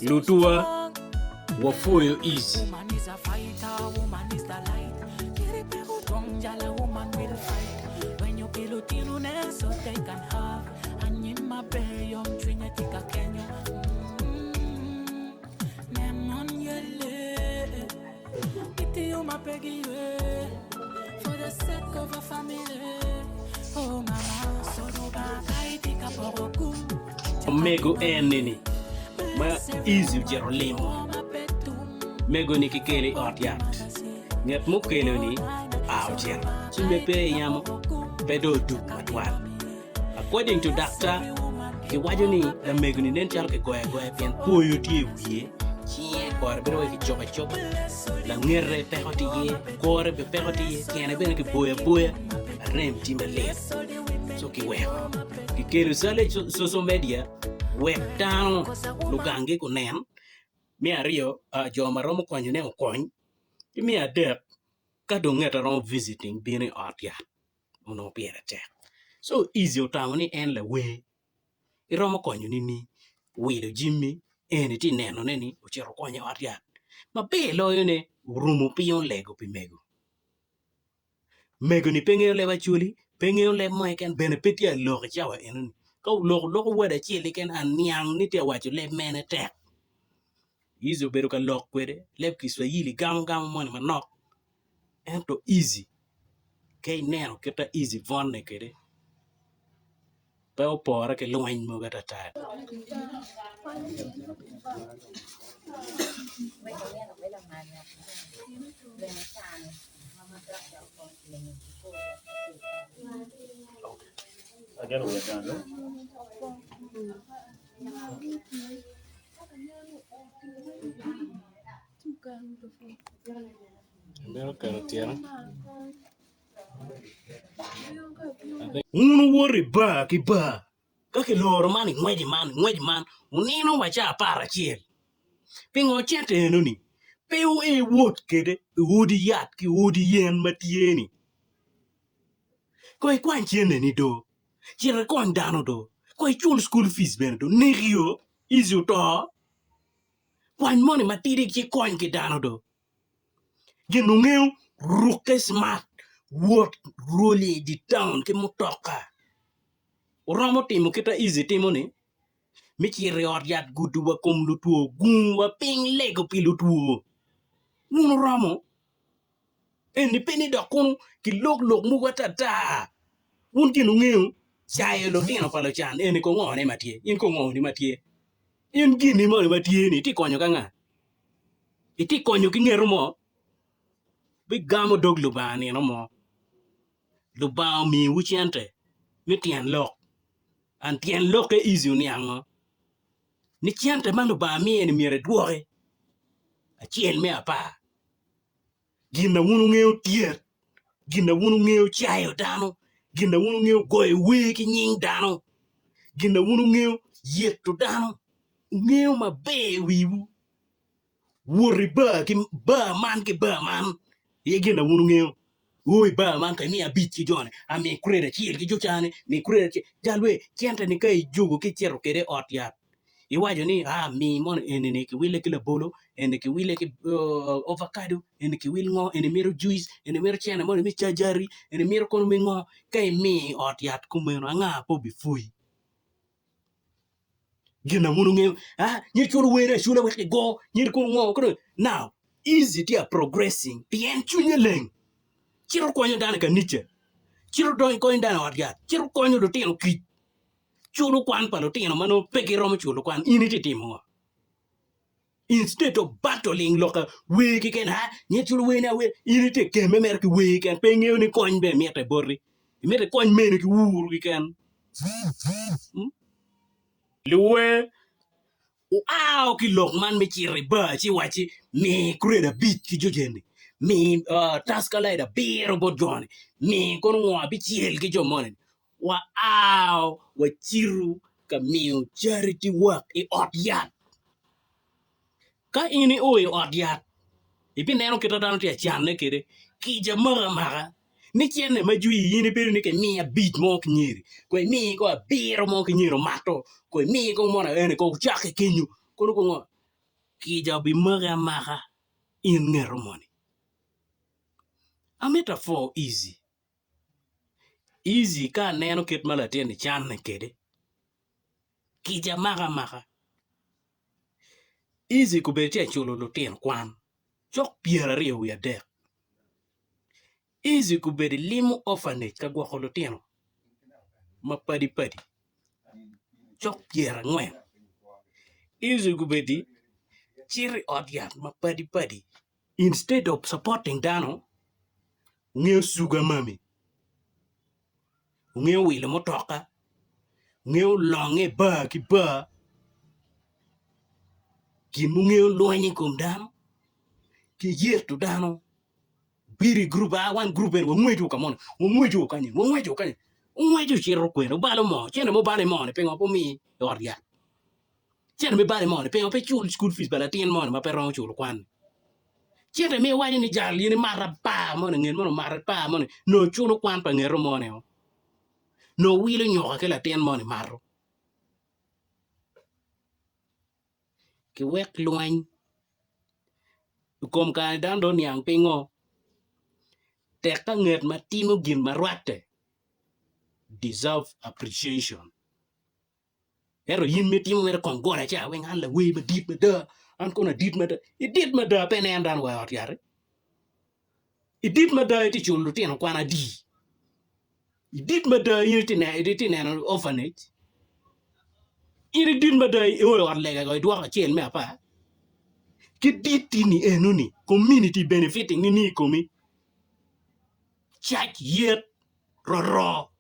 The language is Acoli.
Lutuwa wapwoyo Easy. Omego eni-ni ma Easy ocito limo mego-ni kikelo i ot yat nget mukelo-ni oa ocito cimme pe i yamo pe dong odug matwal. According to daktar kiwaco ni lamego-ni nen calo kigoyo agoya pien kwoyo tye i wiye cinge kore bedo wai kicoko acoka langete peko tye iye kore bene peko tye iye tyene bene kiboyo aboya arem tye malit so kiweko kikelo calo i social media wek dano lugangi gunen me aryo jo ma romo konyone okony ki me adek ka dong ngat a romo visiting bino i ot yat onongo pire tek so easy otamo ni en lawer iromo konyo nini wilo jami eni tye nenone ni ocito okonyo i ot yat maber loyone orumo piny olego pi mego. Mego-ni pe ngeyo leb Acholi, pe ngeyo leb mo keken bene pe tye ka lok i cawa enoni. Ka oloko loko word acel keken aniang ni tye ka waco leb mene tek. Easy obedo ka lok kwede leb Kiswahili gamo gamo moni manok ento easy ka ineno kit ma easy bwone kwede pe opore ki lweny mogo atata. Wun wuwoto i bar ki bar ka kiloro man ingwec man ingwec man wunino wa ca aparacel pingo cente enoni pe wuwot kwede i odi yat ki odi yen ma tye-ni kong ikwany centeni do cit ikony dano do kong icul cukul pic bene do nekio ici oto kwany moni matidi ci ikony ki dano do. Gin ongeyo rukke smart wot rwoli i dye taun ki mutoka wuromo timo kit ma Easy timo-ni me cito i ot yat gudo wa kom lutwo gungo wa piny lego pi lutwo wun wuromo eni pe ni dok kunu kilok lok mogo atata wun gin wungeyo cayo lutino pa lucan eni kong ngone ma tye in kong ngoni ma tye in gini moni ma tye-ni itye konyo ki anga? Itye konyo ki ngeto mo bigamo dog Lubanga nino mo. Lubanga omiyowu cente me tyen lok and tyen lokke easy oniango ni cente ma Lubanga miyo-ni myero edwoki acel me apar. Gin ma wun wungeyo tyet, gin ma wun wungeyo cayo dano, gin ma wun wungeyo goyo wer ki nying dano, gin ma wun wungeyo yeto dano, wungeyo maber i wiwu. Wot i bar ki bar man ki bar man aye gin ma wun wungeyo. O i bar man ka imiyo abic ki jo-ni, ami kured acel ki jo ca-ni, mi kured acel. Jal we, cente-ni ka ijuko ki icito kwede i ot yat, iwaco ni aa mi mono eni-ni kiwile ki labolo, eni kiwile ki ovakado, eni kiwil ngo, eni mito juic, eni mito cente moni me cajari, eni mito kono me ngo. Ka imiyo i ot yat kumeno anga pe obipwoyi? Gin ma wun wungeyo, aa nyo iculo wene acula wek igo nyo kono ngo kono now easy tye a progressing pien cwinye leng cito konyo dano i kanica, cito konyo dano i ot yat, cito konyo lutino kic, culo kwan pa lutino ma nongo pe giromo culo kwan in itye timo ngo? Instead of battling lok wer keken aa nyo iculo wer ni awer in itye keme mere ki wer keken pe ingeyo ni kony bene mitte boti imito ikony mene ki wuru keken. Luwer oa ki lok man me cito i bar ci wacci mi kured abic ki jo jeni mi taska light abiro bot joni mi kono ngo abicel ki jo moni wa ao wacito ka miyo charity work i ot yat. Ka in io i ot yat, ibineno kit ma dano tye ka canne kwede, kica maki amaka ni cente ma jwi in ibedo ni kimiyo abic mo ki nyeri, ko imiyo ko abiro mo ki nyeri omato, ko imiyo ko mono eni ko wucakke kenyo. Kono ko ngo? Kica obimaki amaka in ngeto moni. Amito apwo Easy. Easy ka aneno kit ma latin-ni canne kwede, kica maka amaka. Easy kobedo tye ka culo lutino kwan cok 23. Easy kobedo limo orphanage ka gwoko lutino mapadi padi cok 40. Easy kobedo cito i ot yat mapadi padi instead of supporting dano ngeyo suga mami, ngeyo wilo mutoka, ngeyo longe i bar ki bar, gin mungeyo lweny i kom dano ki yeto dano bedo i gurup a wan gurup eni wangweco ka moni wangweco kany wangweco kany wungweco wucito kwene wubalo moo cente ma wubalo i moo-ni pingo pe wumi i ot yat Cente me bali moni pingo pe icul cukul fic pa latin moni ma pe romo culo kwan-ni? Cente ma iwaco ni jal in imato apar moni nget moni omato apar moni nongo culo kwan pa ngeto moni-o nongo wilo nyuka ki latin moni mato. Kiwek lweny i kom kare dano dong oniang pingo tek ka nget ma timo gin ma rwatte deserve appreciation. Ento in ma itimo mere kong goda ca weng an lawer madit mada, an kono adit mada. Idit mada pe ineno dano wa i ot yat-ti? Idit mada itye culo lutino kwan adi? Idit mada in itye neno orphanage? In idit mada io i ot lega ko idwoko acel me apar? Ki dit-ti-ni enoni community benefiting nining i komi? Cac, yet, roro.